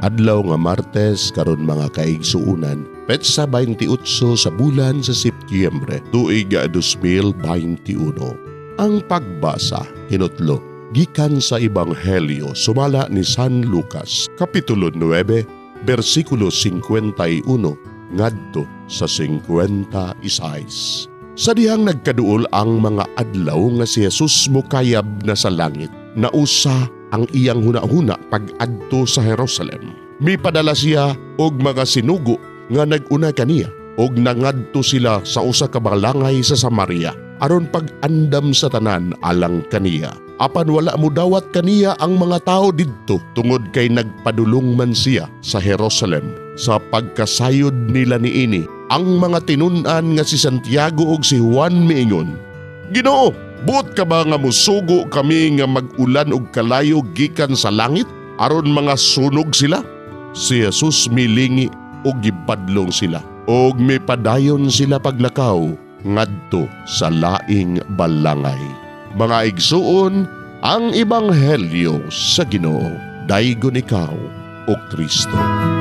Adlaw nga Martes karon, mga kaigsuunan, petsa 28 sa bulan sa Setyembre, tuig 2021. Ang pagbasa, hinutlo, gikan sa Ebanghelyo sumala ni San Lucas, Kapitulo 9, versikulo 51 ngadto sa 56. Sa dihang nagkaduol ang mga adlaw nga si Jesus mukayab na sa langit, nausa ang iyang hunahuna pag-adto sa Jerusalem. Mipadala siya og mga sinugo nga nag-una kaniya og nangadto sila sa usa ka balangay sa Samaria aron pag-andam sa tanan alang kaniya. Apan wala modawat kaniya ang mga tao didto tungod kay nagpadulong man siya sa Jerusalem. Sa pagkasayod nila niini, ang mga tinun-an nga si Santiago ug si Juan miingon, "Ginoo, buot ka ba nga musugo kami nga mag-ulan og kalayo gikan sa langit aron mga sunog sila?" Si Jesus milingi og gibadlong sila og mipadayon sila paglakaw ngadto sa laing balangay. Mga igsuon, ang ebanghelyo sa Ginoo. Daygon ikaw, O Kristo.